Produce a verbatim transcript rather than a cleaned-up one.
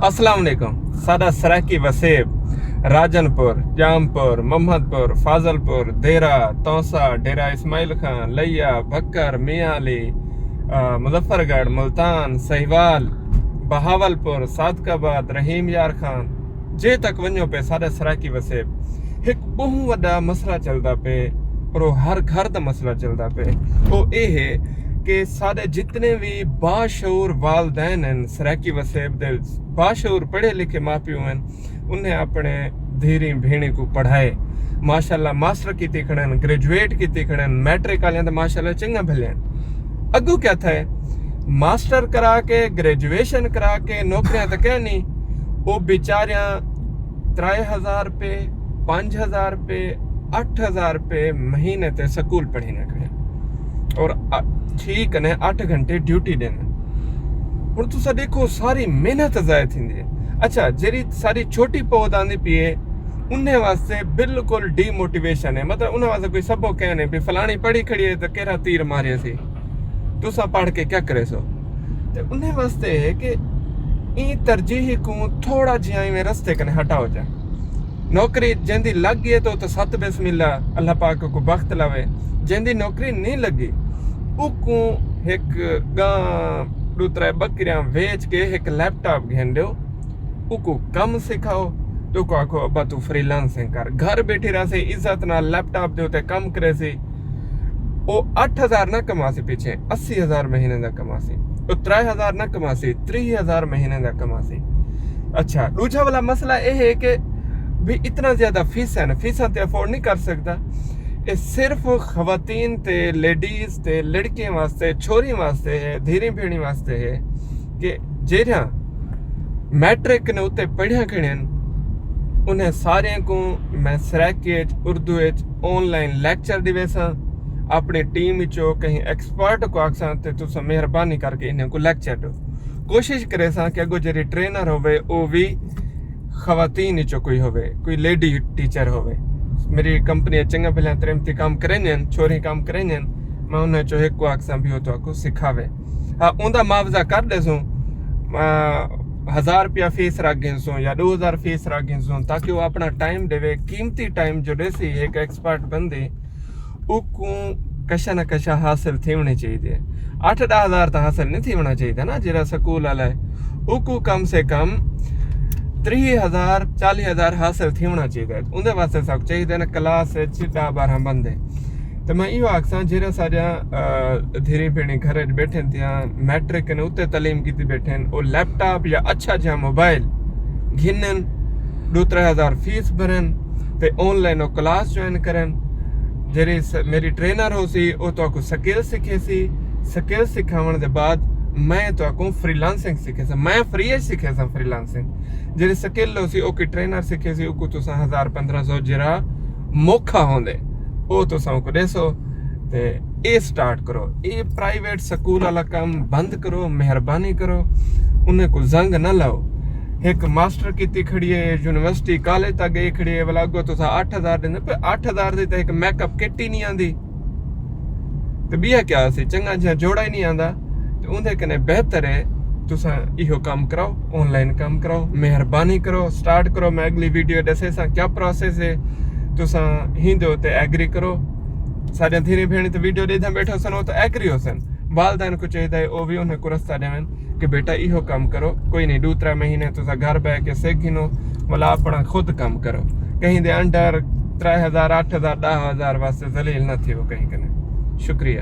السلام علیکم۔ ساݙا سرائیکی وسیب راجن پور، جام پور، محمد پور، فاضل پور، دیرہ، تونسہ، ڈیرہ اسماعیل خان، لیا، بھکر، میاں علی، آ، مظفر گڑھ، ملتان، سہیوال، بہاول پور، صادق آباد، رحیم یار خان، جے تک ونڄو پئے ساݙا سرائیکی وسیب ہک ٻہوں وݙا مسئلہ چلدا پئے، اور او ہر گھر دا مسئلہ چلدا پئے۔ او اے ہے کہ ساݙے جتنے وی باشعور والدین ہن، سرائیکی وسیب دے باشعور پڑھے لکھے ماء پیو ہن، انہیں اپݨے دھیریں بھیݨیں کوں پڑھائے۔ ماشاءاللہ ماسٹر کیتی کھڑن، گریجویٹ کیتی کھڑن، میٹرک آلیاں تے ماشاءاللہ چنڳا بھلے ہن۔ اڳوں کیا تھئے؟ ماسٹر کرا کے، گریجویشن کرا کے، نوکریاں تے کہیں نہیں۔ او بیچاریاں ترائے ہزار روپے، پنج ہزار روپے، اٹھ ہزار روپے مہینے تے سکول پڑھیندے کھڑے۔ اور آ-، ٹھیک نے اٹھ گھنٹے ڈیوٹی ݙیندے۔ ہݨ تساں ݙیکھو، ساری محنت ضائع تھیندی ہے۔ اچھا، جیڑھی ساری چھوٹی پود آندی پئی ہے، انہیں واسطے بالکل ڈی موٹیویشن ہے۔ مطلب، انہیں واسطے کوئی سبق کہیں نہیں، بھی فلانی پڑھی کھڑی ہے تو کیڑھا تیر مارے سی، تساں پڑھ کے کیا کرے سو؟ تے انہیں واسطے ہے کہ ایں ترجیح کوں تھوڑا جیہاں ایویں رستے کنے ہٹاؤ جا۔ نوکری جیندی لڳ ڳئی ہے تو تے ست بسم اللہ، اللہ پاک کو بخت لاوے۔ جیندی نوکری نہیں لڳی، اوکوں ہک ڳاں، ݙو ترے ٻکریاں ویچ کے ہک لیپ ٹاپ گھن ݙیو، اوکوں کم سکھاؤ، تے اوکوں آکھو، "ابا، توں فری لانسنگ کر۔" گھر بیٹھی رہسی، عزت نال لیپ ٹاپ دے اتے کم کریسی۔ او اٹھ ہزار نہ کماسی پچھے، اسی ہزار مہینے دا کماسی۔ او ترائے ہزار نہ کماسی، تریہہ ہزار مہینے دا کماسی۔ اچھا، ݙوجھا والا مسئلہ اے ہے کہ بھی اتنا زیادہ فیس ہے نا، فیساں تے افورڈ نہیں کر سڳدا۔ اے صرف خواتین تے، لیڈیز تے، لڑکیاں واسطے، چھوریاں واسطے ہے، دھیریں بھیݨیں واسطے ہے کہ جیڑھیاں میٹرک نے اتے پڑھیاں کھڑین، انہیں ساریاں کوں میں سرائیکی اچ، اردو اچ آن لائن لیکچر ݙیویساں۔ اپݨی ٹیم وچوں کہیں ایکسپرٹ کوں آکھساں تے تساں مہربانی کر کے انہیں کوں لیکچر ݙیو۔ کوشش کریساں کہ اڳوں جیڑھی ٹرینر ہووے، او وی خواتین وچوں کوئی ہووے، کوئی لیڈی ٹیچر ہووے۔ میری کمپنی اچ چنڳا بھلیاں تریمتی کم کریندین، چھوہریں کم کریندین، میں انہیں چوں ہک کوں آکھساں بھی او تہاکوں سکھاوے۔ ہاں، اوندا معاوضہ کر ݙیسوں، آ، ہزار روپیہ فیس رکھ گھنسوں یا ݙو ہزار فیس رکھ گھنسوں، تاکہ او اپݨا ٹائم ݙیوے، قیمتی ٹائم جو ݙیسی ہک ایکسپرٹ بندے، اوکوں کشا نہ کشا حاصل تھیوݨی چاہیدی ہے۔ اٹھ ݙاہ ہزار تاں حاصل نہیں تھیوݨا چاہیدا نا، جیڑھا سکول والا ہے، اوکوں کم سے کم تریہہ ہزار، چالیہہ ہزار حاصل تھیوݨا چاہیدا ہے۔ اوندے واسطے ساکوں چاہیدے نا کلاس اچ ݙاہ ٻارہاں بندے۔ تے میں ایہو آکھساں، جیڑھے ساݙیاں، آ، دھیریں بھیݨیں گھر اچ ٻیٹھن تھیاں، میٹرک کنے اتے تعلیم کیتی ٻیٹھن، او لیپ ٹاپ یا اچھا جیہاں موبائل گھنن، ݙو ترے ہزار فیس بھرن تے آن لائن او کلاس جوائن کرن۔ جیڑھی س-، میری ٹرینر ہوسی، او تہاکوں سکل سکھیسی، سکل سکھاوݨ دے بعد میں تہاکوں فری لانسنگ سکھیساں، میں فری اچ سکھیساں فری لانسنگ۔ جیڑھی سکل ہوسی، اوکوں ٹرینر سکھیسی، اوکوں تساں ہزار پندرہ سو جیڑھا موقع ہوندے، او تساں اوکوں ݙیسو تے اے سٹارٹ کرو۔ اے پرائیویٹ سکول والا کم بند کرو، مہربانی کرو، انہیں کوں زنگ نہ لاؤ۔ ہک ماسٹر کیتی کھڑی ہے، یونیورسٹی، کالج تک ڳئی کھڑی ہے، ولا اڳوں تساں اٹھ ہزار ݙیندے پئے، اٹھ ہزار دی تے ہک میک اپ کٹ ہی نہیں آندی۔ تے ٻیا کیا سی، چنڳا جیہاں جوڑا ہی نہیں آندا۔ تے اوندے کنے بہتر ہے تساں ایہو کم کراؤ، آن لائن کم کراؤ، مہربانی کرو، سٹارٹ کرو۔ میں اڳلی ویڈیو ݙسیساں کیا پروسیس ہے، تساں ہیندے اتے ایگری کرو۔ ساݙیاں دھیریں بھیݨیں تے ویڈیو ݙیہداں ٻیٹھے ہوسن، او تاں ایگری ہوسن۔ والدین کوں چاہیدا ہے او وی انہیں کوں رستہ ݙیون کہ بیٹا ایہو کم کرو، کوئی نہیں، ݙو ترے مہینے تساں گھر ٻہہ کے سکھ گھنو، ولا اپݨا خود کم کرو۔ کہیں دے انڈر ترے ہزار، اٹھ ہزار، ݙاہ ہزار واسطے ذلیل نہ تھیو کہیں کنے۔ شکریہ۔